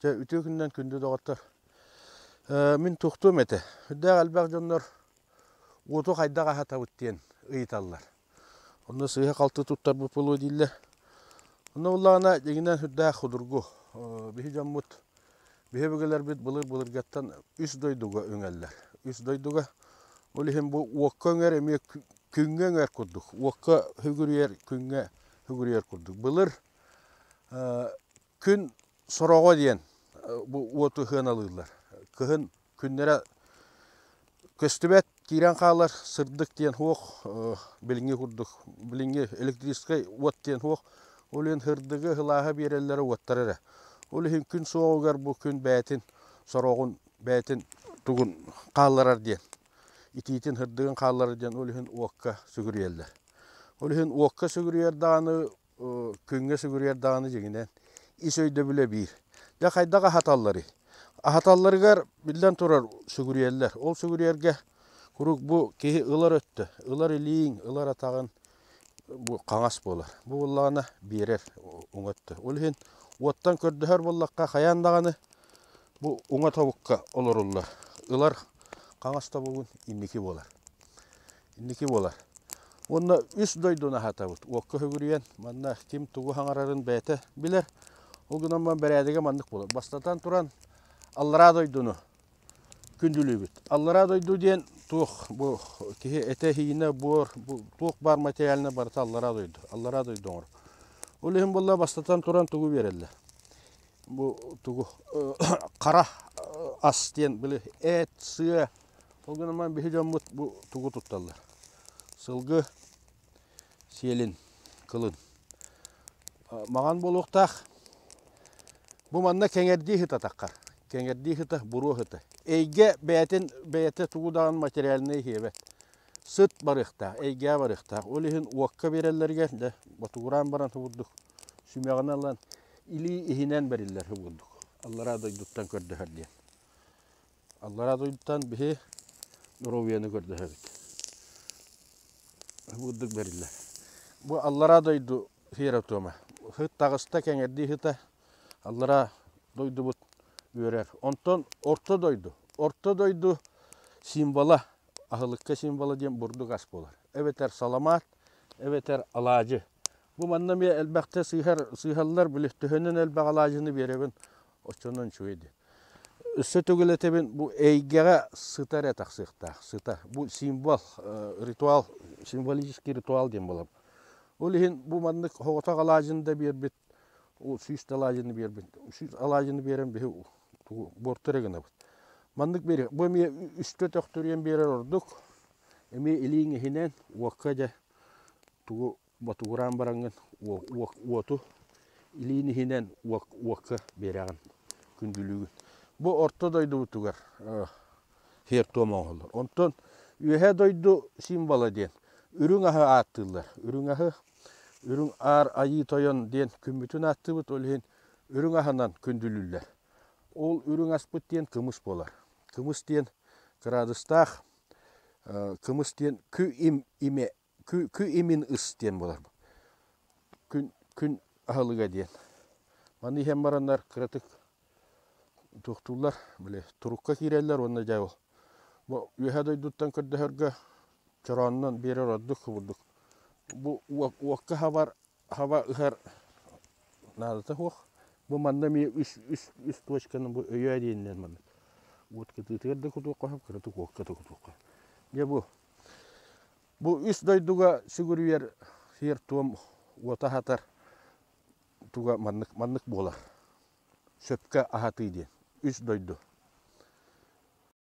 Чэ, үтүө күнүнэн күндү доҕоттор. Мин туохтуом этэ. Үрдээх элбэх дьоннор уоту хайдах аһатабыт диэн ыйыталлар. Онно сыыһа-халты туттарбыт буолуо дииллэр. Онно буоллаҕына, дьиҥинэн сүрдээх судургу. Биһи дьоммут, биһи өбүгэлэрбит былыр-былыргаттан үс дойдуга үҥэллэр. Үс дойдуга. Ол иһин бу уокка үҥэр эмиэ күҥҥэ үҥэр курдук. Уокка сүгүрүйэр, күҥҥэ сүгүрүйэр курдук. Былыр Күн сороҕо диэн бу уоту сыаналыыллар. Кыһын күннэрэ көстүбэт, киирэн хаалар, сырдык диэн суох, билиҥҥи курдук, билиҥҥи электрическэй уот диэн суох. Ол иһин сырдыгы, сылааһы биэрэллэрэ уоттара эрэ. Ол иһин күн суоҕугар бу күн бэйэтин сороҕун, бэйэтин тугун хаалларар диэн, итиитин, сырдыгын хаалларар диэн ол иһин уокка сүгүрүйэллэр. Ол иһин уокка сүгүрүйэр даҕаны күҥҥэ сүгүрүйэр даҕаны дьиҥинэн ис өйдөбүлэ биир. Дьэ хайдах аһаталларый? Аһаталларыгар биллэн турар сүгүрүйэллэр. Ол сүгүрүйэргэ куруук бу киһи ылар өттө, ылар илииҥ, ылар атаҕын бу хаҥас буолар. Бу буоллаҕына биэрэр уҥа өттө. Ол иһин уоттан көрдөһөр буоллахха хайаан даҕаны бу уҥа тобукка олоруллар. Ылар хаҥас тобугун инники буолар. Инники буолар. Уонна үс дойдуну аһатабыт. Уокка сүгүрүйэн, манна ким тугу хаҥарарын бэйэтэ билэр. Ол гынан баран бэрээдэгэ маннык буолар. Бастатан туран, аллараа дойдуну күндүлүүбүт. Аллараа дойду диэн туох бу киһи этэ-иһиинэ буор, бу туох баар материальнай барыта аллараа дойду. Аллараа дойду оҥорор. Ол иһин буолла бастатан туран тугу биэрэллэр? Бу тугу хара ас диэн били эт, сыа, Ол гынан баран биһи дьоммут бу тугу тутталлар? Сылгы сиэлин, кылын. Маҥан буолуохтаах. Бу манна кэҥэрдии сыта таххар. Кэҥэрдии сыта, буруо сыта. Эйгэ бэйэтин бэйэтэ тугу даҕаны материальнай иһиэбэт. Сыт барыахтаах, эйгэҕэ барыахтаах. Ол иһин уокка биэрэллэригэр дьэ ботугураан баран курдук сүмэҕинэн ылан илии иһинэн бэриллэр курдук. Аллараа дойдуттан көрдөһөр диэн. Аллараа дойдуттан биһи доруобуйаны көрдөһөбүт. Бурдук бэриллэр. Бу аллараа дойду сиэрэ-туома. Сыт таҕыста кэҥэрдии сыта аллараа дойдубут үөрэр. Онтон орто дойду. Орто дойду символа, аһылыкка символа диэн бурдук ас буолар. Эбэтэр саламаат, эбэтэр алаадьы. Бу манна эмиэ элбэхтэ сыыһар, сыыһаллар, били төһөнөн элбэх алаадьыны биэрэбин, оччонон үчүгэй диэн. Өссө төгүл этэбин, бу эйгэҕэ сыта эрэ тахсыахтаах, сыта. Бу символ, ритуал, символический ритуал диэн буолар. Ол иһин бу маннык соҕотох алаадьыны да биэрбит, 100 алаадьыны биэрбит, 100 алаадьыны биэрэн биһи тугу буорту эрэ гынабыт. Маннык биэри, бу эмиэ үстэ төхтүрүйэн биэрэр ордук. Эмиэ илииҥ иһинэн уокка дьэ тугу ботугураан бараҥҥын уоту илиин иһинэн уокка биэрэҕин, күндүлүүгүн. Бу орто дойдубутугар сиэр-туом оҥоһуллар. Онтон үөһээ дойду символа диэн үрүҥ аһы ааттыыллар. Үрүҥ аһы, үрүҥ аар айыы тойон диэн күммүтүн ааттыыбыт, ол иһин үрүҥ аһынан күндүлүүллэр. Ол үрүҥ аспыт диэн кымыс буолар. Кымыс диэн кыраадыстаах, кымыс диэн кү им име Кү имин ыс диэн буолар. Күн, күн аһылыга диэн. Маны иһэн бараннар кыратык туохтууллар, били турукка киирэллэр уонна дьэ ол бу үөһэ дойдуттан көрдөһөргө чороонунан биэрэр ордук курдук. Бу уокка хабар хаба ыһар наадата суох. Бу манна эмиэ үс, үс, үс точканы бу өйөө диэнинэн маннык. Уот кытыытыгар да кутуохха сөп, кыратык уокка да кутуохха. Дьэ бу Бу үс дойдуга сүгүрүйэр сиэр-туом уота аһатар туга маннык, маннык буолар. Сөпкө аһатыы диэн. Үс дойду.